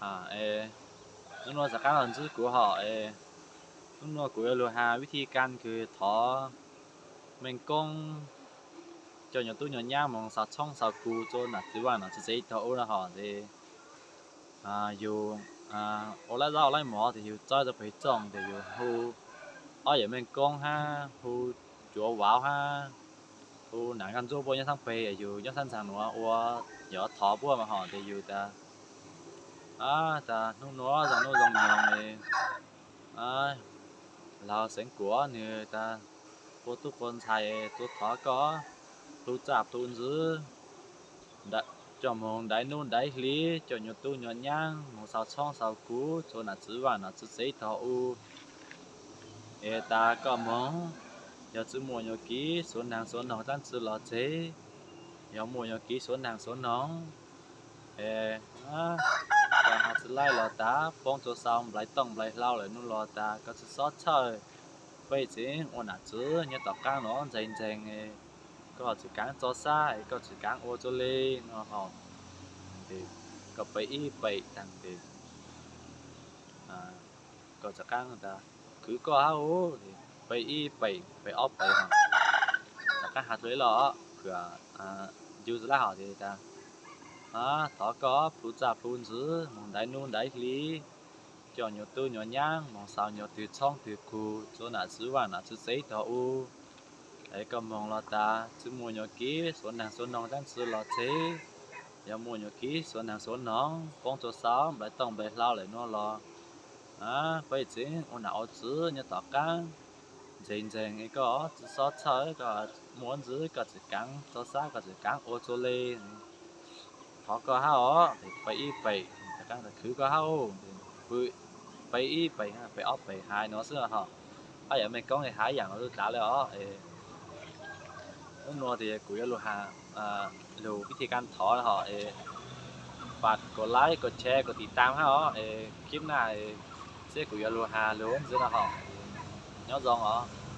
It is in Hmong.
Es hnub nuav rov qaab los ntsib kuv hom es, hnub nuav kuv yuav lug has vib thib kas kws thov meej koob coj nyuas tub nyuas nyaab moog xaus tshoob xaus kug rua nam txiv vaaj nam txiv tsev tog ub no hom tes, yug ua laib zaub ua laib mov tes yug txawb rua peg txooj tes yug hu ob yawm meej koob hab hu cuav vauv hab hu nam nkauj ntsuab puab nyob xaab peg, yug nyob xaab ntxaag nuav ua yog thov puab mas hom tes yug tas, tas hnub nuav zoo nuav zoo nyoog, laug Xeev Kuam nwg tas, quas tub quas ntxhais tuav thov koj plhu txaj plhu ntxwv coj moog daiv nub daiv hli, coj nyuas tub nyuas nyaab moog xaus tshoob xaus kug rua nam txiv vaaj nam txiv tsev tog ub. Es tas koj moog, yog tsi muaj nyuas kev suav naag suav noog dlaab tsi los tseg, yog muaj nyuas kev suav naag suav noog, es koj has tsi laib los tas poob rua sau nplais tooj nplais hlau lawm nuav los tas koj tsi xob txhawj, peb tseem ua nam txiv nyob tom qaab nuav ntseeg ntseeg, koj tsi kaav txog xab es koj tsi kaav ua rua le no hom, koj pem ib pem taag tes koj tsi kaav tas khwv koj hab, pem ib pem pem ob pem hom, tsi kaav has rua le los, phwm yug tsi laib hom tes tas, thov koj plhu txaj plhu ntxwv moog daiv nub daiv hli, coj nyuas tub nyuas nyaab moog xaus nyuas twg tshoob twg kug rua nam txiv vaaj nam txiv tsev tog ub. Es koj moog los tas tsi muaj nyuas kev suav naag suav noog dlaab tsi los tseg, yog muaj nyuas kev suav naag suav noog poob rua sau nplais tooj nplais hlau lawm nuav los, peb tseem ua nam ua txiv nyob tom qaab ntseeg ntseeg, koj tsi xob txhawj, koj muaj ntxwv koj tsi kaav txog xab koj tsi kaav ua rua le, thov koj hab os, pem ib pem, khwv koj hab, pem ib pem pem ob pem hais nuav xwb hom, ob yawm meej koob has yaam nuav lug tas le os. Hnub nuav tes kuv yuav lug has lug vib thib kas thov hom, faj kuas laib kuas tshare kuas tiv tam hab os, es clip naj seb kuv yuav lug has lug ntxiv no hom, nyob zoo os.